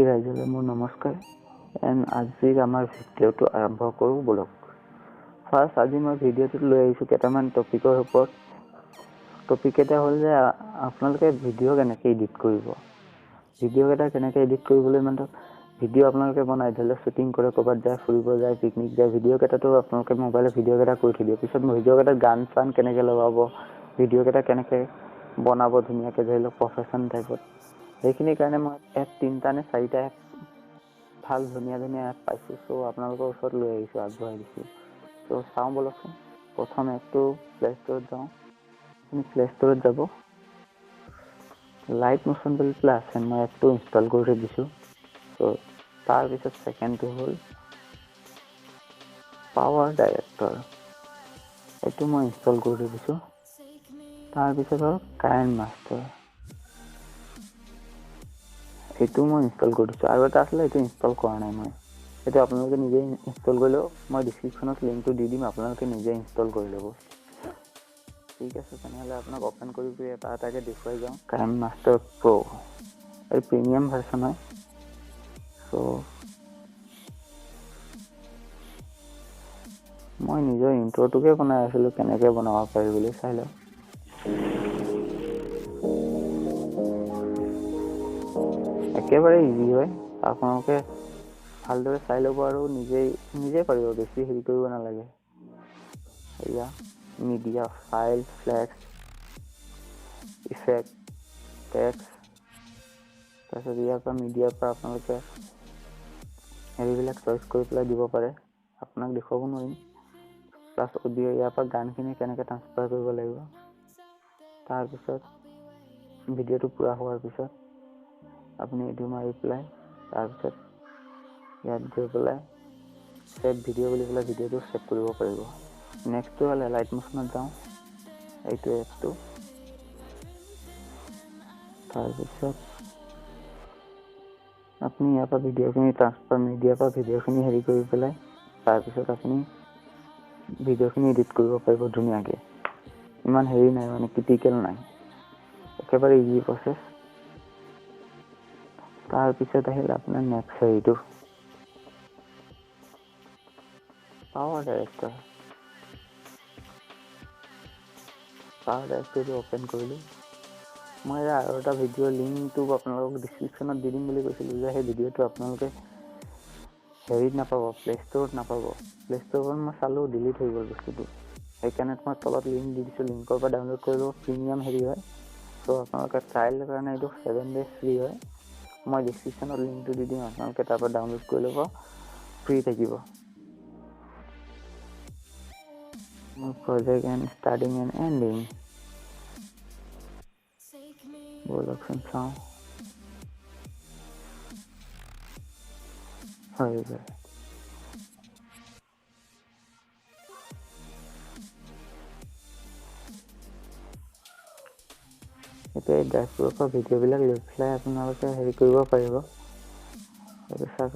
অসমবাসী ৰাইজলৈ মোৰ নমস্কাৰ। এণ্ড আজিৰ আমাৰ ভিডিঅ'টো আৰম্ভ কৰোঁ ব'লক। ফাৰ্ষ্ট আজি মই ভিডিঅ'টোত লৈ আহিছোঁ কেইটামান টপিকৰ ওপৰত। টপিক কেইটা হ'ল যে আপোনালোকে ভিডিঅ' কেনেকৈ এডিট কৰিব, ভিডিঅ'কেইটা কেনেকৈ এডিট কৰিবলৈ, মানে ভিডিঅ' আপোনালোকে বনাই, ধৰি লওক শ্বুটিং কৰে, ক'ৰবাত যায়, ফুৰিব যায়, পিকনিক যায়, ভিডিঅ'কেইটাতো আপোনালোকে মোবাইলত ভিডিঅ'কেইটা কৰি থৈ দিয়ে। পিছত ভিডিঅ'কেইটাত গান চান কেনেকৈ লগাব, ভিডিঅ'কেইটা কেনেকৈ বনাব ধুনীয়াকৈ, ধৰি লওক প্ৰফেশ্যন টাইপত, সেইখিনিৰ কাৰণে মই এপ তিনিটা নে চাৰিটা এপ ভাল ধুনীয়া ধুনীয়া এপ পাইছোঁ। চ' আপোনালোকৰ ওচৰত লৈ আহিছোঁ, আগবঢ়াই দিছোঁ। চ' চাওঁ ব'লকচোন। প্ৰথম এপটো প্লে' ষ্ট'ৰত যাওঁ। আপুনি প্লে' ষ্ট'ৰত যাব, লাইট মোশ্যন বুলি পেলাই আছে, মই এপটো ইনষ্টল কৰি থৈ দিছোঁ। চ' তাৰপিছত ছেকেণ্ডটো হ'ল পাৱাৰ ডাইৰেক্টৰ, এইটো মই ইনষ্টল কৰি থৈ দিছোঁ। তাৰপিছত হ'ল কাইন মাষ্টাৰ, এইটো মই ইনষ্টল কৰি দিছোঁ। আৰু এটা আছিলে, এইটো ইনষ্টল কৰা নাই মই, সেইটো আপোনালোকে নিজে ইনষ্টল কৰি ল'ব। মই ডিছক্ৰিপশ্যনত লিংকটো দি দিম, আপোনালোকে নিজে ইনষ্টল কৰি ল'ব। ঠিক আছে, তেনেহ'লে আপোনাক অ'পেন কৰি কৰি এটা এটাকৈ দেখুৱাই যাওঁ। কাইন মাষ্টাৰ প্ৰ' এই প্ৰিমিয়াম ভাৰ্চন হয়। চ' মই নিজৰ ইণ্ট্ৰটোকে বনাই আছিলোঁ, কেনেকৈ বনাব পাৰি বুলি চাই লওক। একেবাৰে ইজি হয়, আপোনালোকে ভালদৰে চাই ল'ব আৰু নিজেই নিজে পাৰিব, বেছি হেৰি কৰিব নালাগে। এয়া media, file, flex, effect, text, তাৰপিছত ইয়াৰ পৰা মিডিয়াৰ পৰা আপোনালোকে হেৰিবিলাক চইচ কৰি পেলাই দিব পাৰে, আপোনাক দেখুৱাব নোৱাৰিম। প্লাছ অডিঅ', ইয়াৰ পৰা গানখিনি কেনেকৈ ট্ৰান্সফাৰ কৰিব লাগিব। তাৰপিছত ভিডিঅ'টো পূৰা হোৱাৰ পিছত আপুনি এইটো মাৰি পেলাই তাৰপিছত ইয়াত গৈ পেলাই ছেভ ভিডিঅ' বুলি পেলাই ভিডিঅ'টো ছেভ কৰিব পাৰিব। নেক্সটটো হ'ল লাইট মোশ্যনত যাওঁ, এইটো এপটো। তাৰপিছত আপুনি ইয়াৰ পৰা ভিডিঅ'খিনি ট্ৰান্সফাৰ, মিডিয়াৰ পৰা ভিডিঅ'খিনি হেৰি কৰি পেলাই তাৰপিছত আপুনি ভিডিঅ'খিনি এডিট কৰিব পাৰিব ধুনীয়াকৈ। ইমান হেৰি নাই, মানে ক্ৰিটিকেল নাই, একেবাৰে ইজি প্ৰচেছ। তাৰপিছত আহিল আপোনাৰ নেক্সট হেৰিটো পাৱাৰ ডাইৰেক্টৰ। পাৱাৰ ডাইৰেক্টৰটো অ'পেন কৰিলোঁ। মই ইয়াৰ আৰু এটা ভিডিঅ' লিংকটো আপোনালোকক ডিছক্ৰিপশ্যনত দি দিম বুলি কৈছিলোঁ যে সেই ভিডিঅ'টো আপোনালোকে হেৰিত নাপাব, প্লে' ষ্ট'ৰত নাপাব। প্লে' ষ্ট'ৰত মই চালোঁ, ডিলিট হৈ গ'ল বস্তুটো, সেইকাৰণে মই তলত লিংক দি দিছোঁ, লিংকৰ পৰা ডাউনলোড কৰি ল'ব। প্ৰিমিয়াম হেৰি হয়, চ' আপোনালোকে ট্ৰায়েলৰ কাৰণে এইটো 7 ডেজ ফ্ৰী হয়। মই ডিছক্ৰিপশ্যনত লিংকটো দি দিম, আপোনালোকে তাৰপৰা ডাউনলোড কৰি ল'ব, ফ্ৰী থাকিব। মোৰ project and starting and ending, ব'লকচোন চাওঁ। হৈ গ'ল। এতিয়া এই ড্ৰাইভবোৰৰ পৰা ভিডিঅ'বিলাক লৈ পেলাই আপোনালোকে হেৰি কৰিব পাৰিব। তাৰপিছত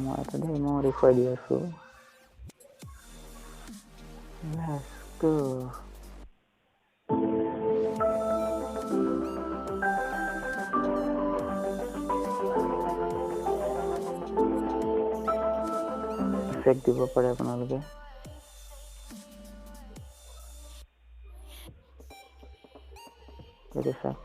মই এটা দেই মই দেখুৱাই দি আছোঁ। Let's go. Effect দিব পাৰে আপোনালোকে। এইটো চাওক,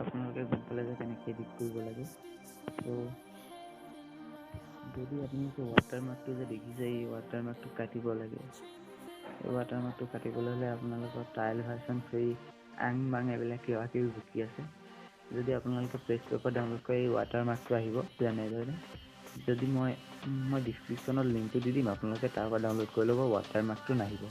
আপোনালোকে গম পালে যে কেনেকৈ এডিট কৰিব লাগে। ত' যদি আপুনি ৱাটাৰমাৰ্কটো যে দেখিছে, এই ৱাটাৰমাৰ্কটো কাটিব লাগে। এই ৱাটাৰমাৰ্কটো কাটিবলৈ হ'লে আপোনালোকৰ ট্ৰায়েল ভাৰ্চন ফ্ৰী, আং বাং এইবিলাক কিবা কিবি ভুকি আছে। যদি আপোনালোকে প্লে' ষ্ট'ৰৰ পৰা ডাউনলোড কৰে, এই ৱাটাৰমাৰ্কটো আহিব যেনেদৰে। যদি মই ডিছক্ৰিপশ্যনত লিংকটো দি দিম, আপোনালোকে তাৰ পৰা ডাউনলোড কৰি ল'ব, ৱাটাৰমাৰ্কটো নাহিব।